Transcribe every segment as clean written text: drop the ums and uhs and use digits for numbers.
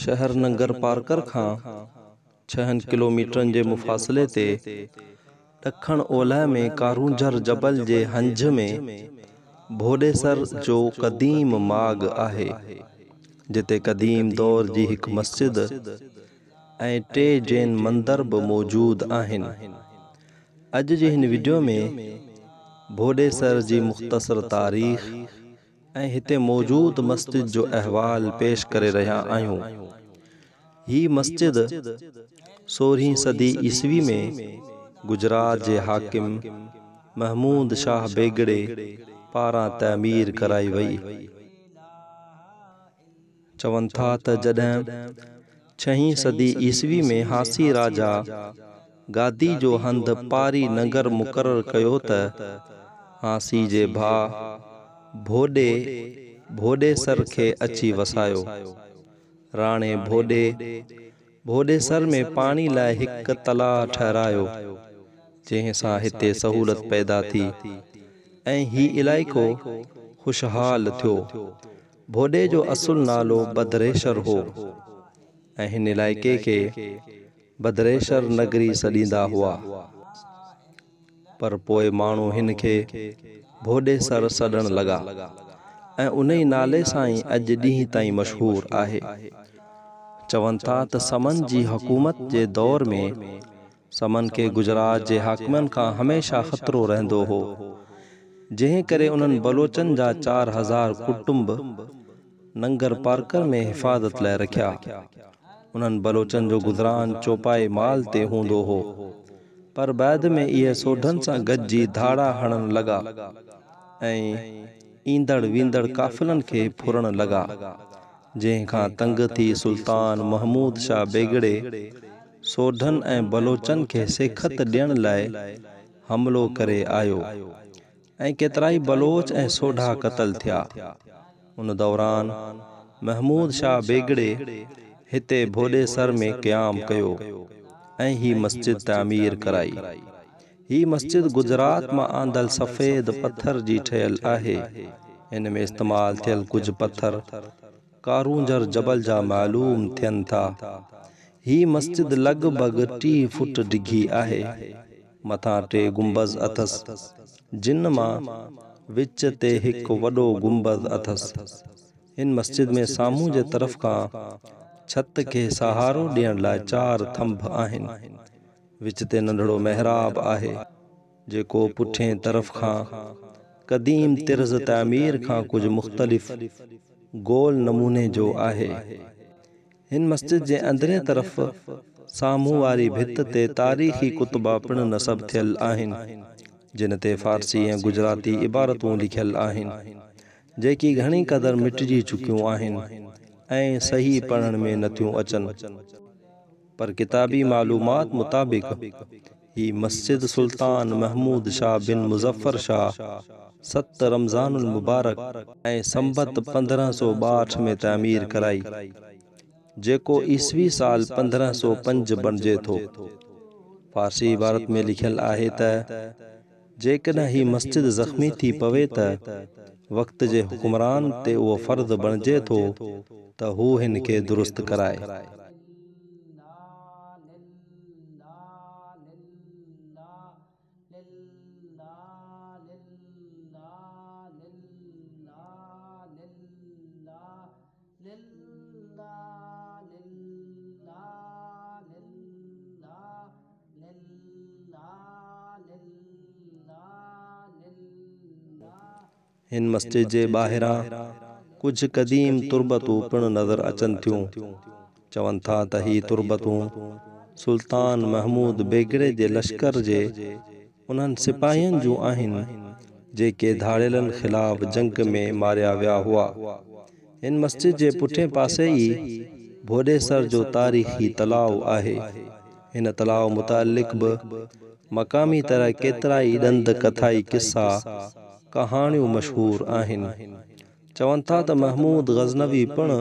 شهر ننگرپارڪر کان ڇهن ڪلوميٽرن جي مفاصلي تي ڏکڻ اولهه ۾ ڪارونجهر جبل جي هنج ۾ ڀوڏيسر جو قديم ماڳ آهي، جتي قديم دور جي هڪ مسجد ۽ ٽي جين مندر به موجود آهن. اڄ جي هن وڊيو ۾ ڀوڏيسر جي مختصر تاريخ ۽ هتي موجود مسجد جو احوال پيش ڪري رهيا آهيون. هي مسجد سورهين صدي عيسوي ۾ گجرات جي حاڪم محمود شاهه بيگڙي پاران تعمير ڪرائي وئي. چون ٿا ته جڏهن ڇهين صدي عيسوي ۾ هانسي راجا گادي جو هنڌ پاري ننگر مقرر ڪيو ته هانسي جي ڀاء ڀوڏي ڀوڏيسر کي اچي وسايو. راڻي ڀوڏي ڀوڏيسر ۾ پاڻي لاء هڪ تلاء ٺهرايو، جنهن سان هتي سهولت پيدا ٿي ۽ هي علائقو خوشحال ٿيو. ڀوڏي جو اصل نالو بدريشر هو ۽ هن علائقي کي بدريشر نگري سڏيندا هئا، پر پوء ماڻهو هن کي ڀوڏيسر سڏڻ لڳا ۽ انهي نالي سان ئي اڄ ڏينهن تائين مشهور آهي. چون ٿا ته سمن جي حڪومت جي دور ۾ سمن کي گجرات جي حاڪمن کان هميشه خطرو رهندو هو، جنهن ڪري انهن بلوچن جا 4000 ڪٽنب ننگر پارڪر ۾ حفاظت لاء رکيا. انهن بلوچن جو گذران چوپائي مال تي هوندو هو، پر بعد ۾ اهي سوڍن سان گڏجي ڌاڙا هڻڻ لڳا ۽ ايندڙ ويندڙ قافلن کي ڦرڻ لڳا. جنهن کان تنگ ٿي سلطان محمود شاهه بيگڙي سوڍن ۽ بلوچن کي سيکت ڏيڻ لاء حملو ڪري آيو ۽ ڪيترائي بلوچ ۽ سوڍا قتل ٿيا. ان دوران محمود شاهه بيگڙي هتي ڀوڏيسر ۾ قيام ڪيو ۽ هي مسجد تعمير ڪرائي. هي مسجد گجرات مان آندل سفيد پٿر جي ٺهيل آهي. هن ۾ استعمال ٿيل ڪجهه پٿر ڪارونجهر جبل جا معلوم ٿين ٿا. هي مسجد لڳ ڀڳ 30 فوٽ ڊگهي آهي. مٿان ٽي گنبذ اٿس، جن مان وچ تي هڪ وڏو گنبذ اٿس. هن مسجد ۾ سامهون جي طرف کان ڇت کي سهارو ڏيڻ لاء چار ٿنڀ آهن. وچ تي ننڍڙو محراب آهي، جيڪو پٺئين طرف کان قديم طرز تعمير کان ڪجهه مختلف گول نموني جو آهي. هن مسجد جي اندرين طرف سامهون واري ڀت تي تاريخي ڪتبا پڻ نصب ٿيل آهن، جن تي فارسي ۽ گجراتي عبارتون لکيل آهن، جيڪي گهڻي قدر مٽجي چڪيون آهن ۽ صحيح پڙهڻ ۾ نٿيون اچن. پر ڪتابي معلومات مطابق هي مسجد سلطان محمود شاهه بن مظفر شاهه 7 رمضان المبارڪ ۽ سنبت 1562 ۾ تعمير ڪرائي، جيڪو عيسوي سال 1505 بڻجي ٿو. فارسي عبارت ۾ لکيل آهي ته جيڪڏهن هي مسجد زخمي ٿي پوي ته وقت جي حڪمران تي اهو فرض بڻجي ٿو ته هو هن کي درست ڪرائي. هن مسجد جي ٻاهران ڪجهه قديم تربتون پڻ نظر اچن ٿيون. چون ٿا ته هي تربتون سلطان محمود بيگڙي جي لشڪر جي انهن سپاهين جون آهن، جيڪي ڌاڙيلن خلاف جنگ ۾ ماريا ويا هئا. هن مسجد جي پٺئين پاسي ئي ڀوڏيسر جو تاريخي تلاء آهي. هن تلاء متعلق به مقامي طرح ڪيترائي ڏند ڪٿائي قصا، ڪهاڻيون مشهور آهن. چون ٿا ته محمود غزنوي پڻ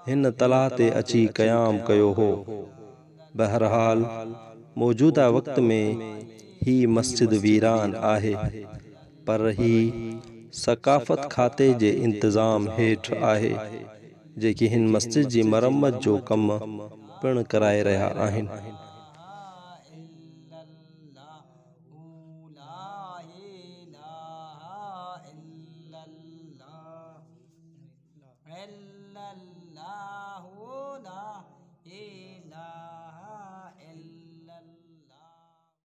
هن تلاء تي اچي قيام ڪيو هو. بهرحال موجوده وقت ۾ هي مسجد ويران آهي، پر هي ثقافت کاتي جي انتظام هيٺ آهي. جيڪي هن مسجد جي مرمت جو ڪم پڻ ڪرائي رهيا آهن.